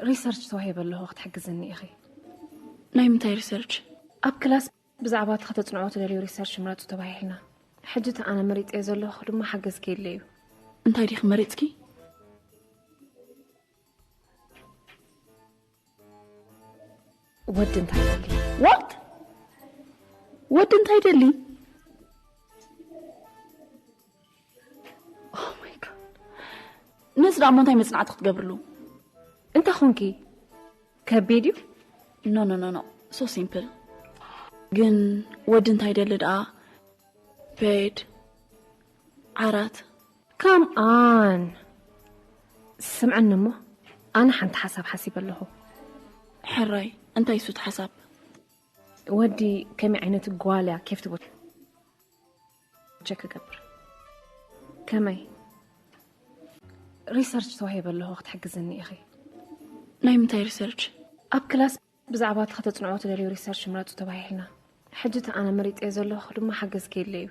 ሪሰርች ተዋሂበ ኣለኹ ክትሕግዝኒ ኢኺ። ናይ ምንታይ ሪሰርች? ኣብ ክላስ ብዛዕባ እቲ ከተጽንዖ ትደልዩ ሪሰርች ምረጹ ተባሂልና። ሕጂ እቲ ኣነ መሪጸዮ ዘለኹ ድማ ሓገዝ ከየድልዮ እዩ። እንታይ ዲኺ መሪጽኪ? ወዲ እንታይ ይደሊ? ዋት? ወዲ እንታይ ደሊ? Oh my God። ነዚ ደኣ እሞ እንታይ መጽናዕቲ ክትገብርሉ? እንታይ ኾንኪ? ከቢድ እዩ። No no no no, so simple። ግን ወዲ እንታይ ደሊ ደኣ? ቤድ፣ ዓራት። ካም ኣን። ስምዐኒ እሞ፣ ኣነ ሓንቲ ሓሳብ ሓሲበ ኣለኹ። ሕራይ፣ እንታይ እሱ እቲ ሓሳብ? ወዲ ከመይ ዓይነት ጓል እያ ኬፍ ትብል ቸክ ክገብር። ከመይ? ሪሰርች ተዋሂበ ኣለኹ ክትሕግዝኒ ኢኺ። ናይ ምንታይ ሪሰርች? ኣብ ክላስ ብዛዕባ እቲ ከተጽንዖ ትደልዩ ሪሰርች ምረጹ ተባሂልና። ሕጂ እቲ ኣነ መሪጸዮ ዘለኹ ድማ ሓገዝ ከየድልዮ እዩ።